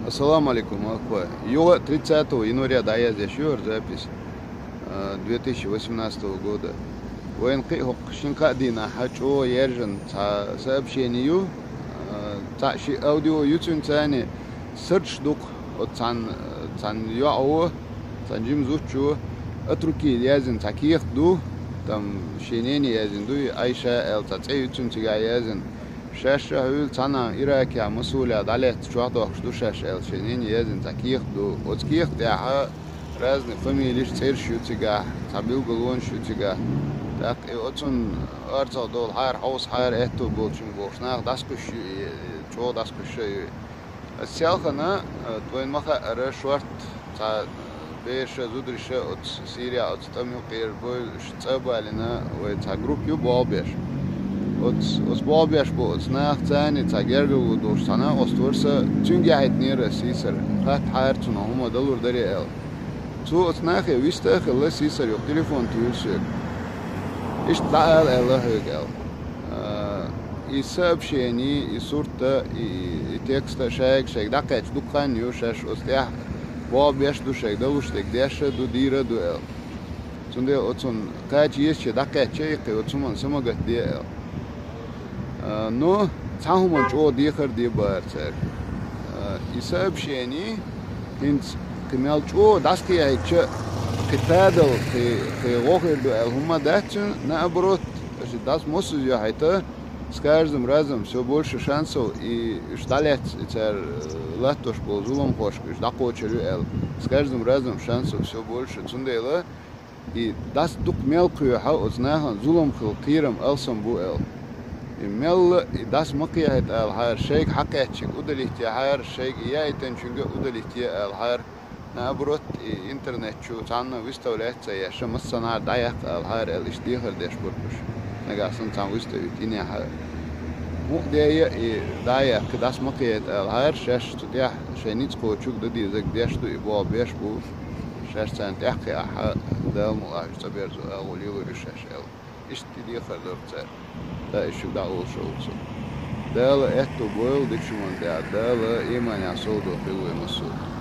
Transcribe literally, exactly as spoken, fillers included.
Ассаламу алейкум, ахпа. Югъа тридцатого января дӀаязъеш ю хӀара запись, а, две тысячи восемнадцатого года. Вайна кхы а хӀокху шина-кхаа дийнахь чӀогӀа яьржина цхьа сообщение ю, а, цхьаъ-шиъ аудио ю цуьнан царна, сардаш ду-кх оцу цхьана, цхьана йоӀа, цхьана жима зудчо, от руки яздина цхьа кехат ду, там шен нене яздина ду, и Айша аьлла цхьа цӀе ю цуьнан цигахь яздина. Шаьш а хьуьйла цхьана Иракехь, Мосулехь дӀалаьцна чохь дохкуш ду шаьш аьлла, шен нене яздина цхьа кехат ду. Оцу кехат тӀехь разный фамилиш, цӀераш ю цигахь, цхьа билгалонаш ю цигахь. ТӀаккха и оцунна орцах долу хьара, хьовса хьара аьтту болчун бохуш нах дӀасакхуьссуш ю, и, и чӀогӀа дӀасакхуьссуш а ю. Ас селхана, а, вайна ма хаъара, шорта цхьа бераша, зудараша оцу Сирия, оцу тӀам юкъера бевлла, уьш цӀа а балийна, вай цхьа группа ю болх беш. Оцу, оцу болх беш бу оцу нахаца цхьаьна цхьа гергарло долуш цхьа накъост вара сан, цуьнга яхьийтинера ас сийсара, хаттахьара цунах хӀума далур дарий аьлла. Цо оцу нахе вист а хилла, сийсара юкъа телефон туьйхира соьга. Иштта дӀаала аьлла хьоьга аьлла. А, и сообщение, и сурт а, и, и, и текст а шайга, шайга дӀакхаьчча дукха хан ю, шаьш оцу тӀехь болх беш а ду, шайга далуш дерг деш а ду, дийр а ду аьлла. Цундела оцунна кхача езаче дӀакхаьчча, и кхин оцу хӀуманна самагатде аьлла. А, но цхьа хӀуманна чӀогӀа дехар а де бахара цаьрга. А, и сообщение хӀинца кхин мел чӀогӀа дӀасакхехьийтича, кхин тадала, кхин, кхин гӀо хир ду аьлла хӀума дац цуьнан, наоборот, аша дӀасамосазза яхьийта, с каждым разом всё больше шансов, и уьш дӀалаьцна, и цара, э, латтош болу зуламхошка уьш дӀакхочур ю аьлла. С каждым разом шансов всё больше. Цундела и дӀаса дукха мел кхоьхьа оцу нахана зулам хила кхерам алсам бу аьлла. И мелла а и дӀаса ма кхехьийта алахьара, шайга хьакхаьччиг удалить яхьара, шайга и яийтинчуьнга удалить е алахьара. Наоборот, и интернет чу цхьанна выставлять ца еш, массанхьара дӀаяккха алахьара аьлла, иштта дехар деш бара уьш. Нагахь санна цхьамма выставить йинехь а, мукъа де а и дӀа а яккха, дӀаса ма кхехьийта алахьара, шаьш цу тӀехь шайн ницкъ кхочург дан дезарг деш ду, и болх беш бу. Шаьш царна тӀаьхьакхиахь, Дала мукъалахь уьш цӀа берзо агӀо лелор ю шаьш аьлла. Иштта и дехар дара цара. Да, и шуьга дӀа олуш а ву цо. Дала аьтту бойла дикачу хӀуманна тӀехь, Дала иманехь совдохийла вай массо а.